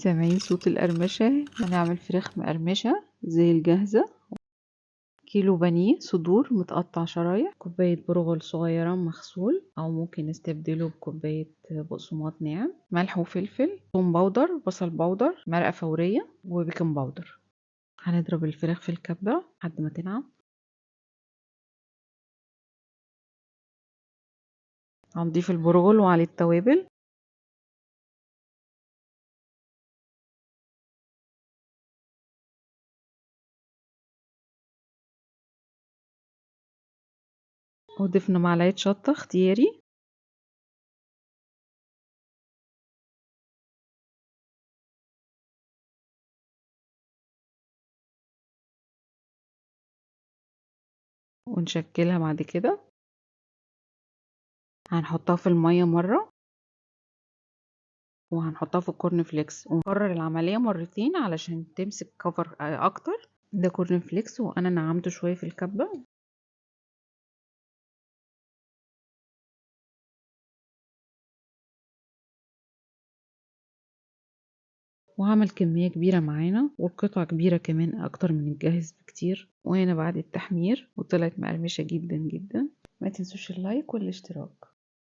سامعين صوت القرمشة؟ هنعمل فراخ مقرمشة زي الجاهزة. كيلو بانيه صدور متقطع شرايح، كوباية برغل صغيرة مغسول أو ممكن نستبدله بكوباية بقسماط ناعم، ملح وفلفل، ثوم powder، بصل powder، مرقة فورية، و baking powder. هنضرب الفراخ في الكبة لحد ما تنعم. هنضيف البرغل وعليه التوابل. وضفنا معلقة شطة اختياري. ونشكلها بعد كده. هنحطها في المية مرة، وهنحطها في ال corn flakes، ونكرر العملية مرتين علشان تمسك cover اكتر. ده corn flakes وانا نعمته شوية في الكبة. وهعمل كمية كبيرة معانا، والقطعة كبيرة كمان اكتر من الجاهز بكتير. وهنا بعد التحمير وطلعت مقرمشة جدا جدا. ما تنسوش ال like والاشتراك.